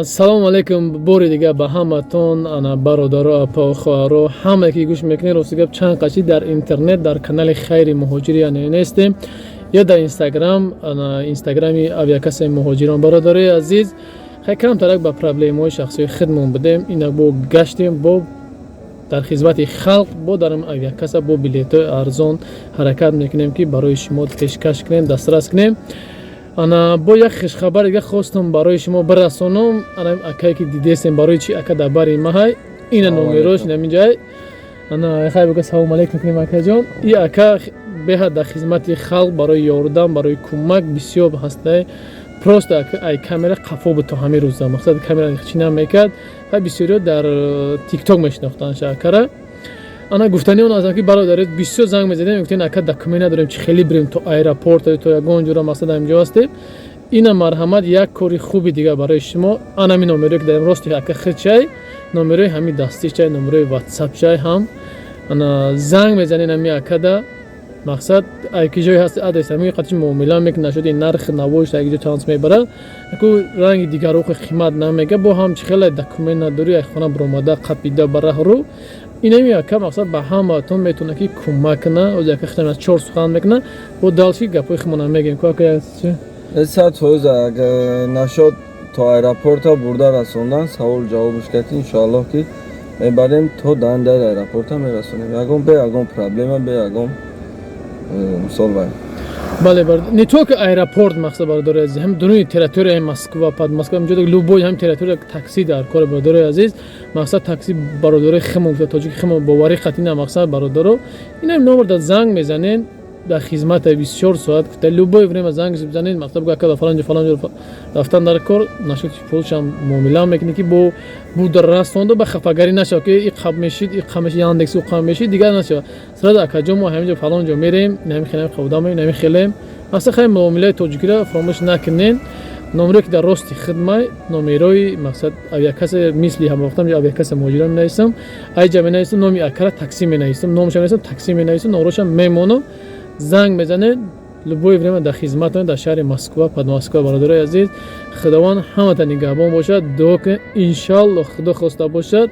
Салому алайкум бори дига ба ҳаматон, ана бародаро, апа, хоҳаро, ҳамае ки гӯш мекунед. Рости гап, чанд қаши дар интернет, дар канали Хайри Муҳоҷир яъне нестем ё дар Инстаграм, ана инстаграми авиакассаи муҳоҷирон. Бародарои азиз, хай камтарак ба проблемаҳои шахсии худмон будем. Инак бо гаштем, бо дар хизмати халқ, бо дар авиакасса бо билетҳои арзон ҳаракат мекунем, ки барои шумо пешкаш кунем, дастрас кунем. Ана бо як хушхабар дига хостам барои шумо бирасонам. Ана акае ки дидестем, барои чи ака дар бари маҳай, ина номерош наминҷай. Ана хай буга, салом алейкум кунем, акаҷон. И ака беҳад дар хизмати халқ, барои ёрдам, барои кӯмак бисёр ҳастай. Просто ай камера қафо буд то ҳамин рӯза, мақсад камера чӣ намекард. Ва бисёриҳо дар Тикток мешинохтанд акара. Ана гуфтани он аз ки, бародаред, бисёр занг мезадем, мегуфтем: «Ака, документ надорем, чи хеле бирем то аэропорт, то ягон ҷура?» Мақсад ҳаминҷо ҳастем. Ина марҳамат, як кори хуби дига барои шумо. Анами номероe ки дар рости ака хичай, номерои ҳами дастичай, номерои ватсапчай ҳам. Ана занг мезанед ҳами акада, мақсад ай ки ҷое ҳаст, адрес ҳами қатиш муомила мекунад, нашуди нархи навош ай ҷо чанс мебарад. Аку ранги дигарохи қимат намега, бо ҳам чи хеле документ надорӣ, ай хона биромада қапида ба раҳру. Инами ака мақсад ба ҳамаатон метавонад ки кӯмак кунад. Ози ака хитам аз чор сухан мекунад, бо дальше гапҳои худмона мегем ку ака. 100%, агар нашод то аэропорта бурда расондан, савол ҷавобш кард, иншоаллоҳ ки мебарем, то дан дар аэропорта мерасонем, ягон бе ягон проблема, бе ягон мисол вай. Бале, не только аэропорт, мақсад, бародари азиз, ҳам дуруни территорияи Москва, под Москва, ҳамҷо любой ҳам территория такси дар кор. Бародари азиз, мақсад такси бародари химо гуфта, тоҷики химо боварӣ қатъи на. Мақсад, бародаро, инам номер да занг мезанен, дар хизмата 24 соат гуфта, любое время занг бизанед. Мақсад буга, ака, фалонҷо, фалонҷо рафтан дар кор, нашуд пулшам муомила мекунӣ, ки бо буда расонда, ба хафагарӣ нашавад, ки и қаб мешид, и қаб мешид, Яндекс у қаб мешид, дигар нашавад. Сразу: «Акаҷон, мо ҳаминҷо, фалонҷо мерем, ҳамин хелем, қавда мерем, ҳамин хелем». Мақсад, хеле муомилаи тоҷикиро фаромӯш накунед. Номеро ки дар рости хидмай, номерои мақсад авиакасса, мисли ҳамавақта авиакасса муҳоҷирон менависам, айҷа менависам, номи акара такси менависам, номаша менависам, такси менависам, номерошам мемонам. Занг мезанед, любое время дар хизматон, дар шаҳри Москва, под Москва. Бародарои азиз, Худованд ҳамата нигаҳбон бошад. Дуо кунед, иншалло, Худо хоста бошад,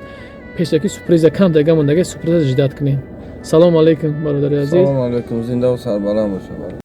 пешаки сюрприза кам дага мондага, сюрприза ждать кунед. Салому алайкум, бародари азиз. Салому алайкум, зиндаву сарбаланд бошад.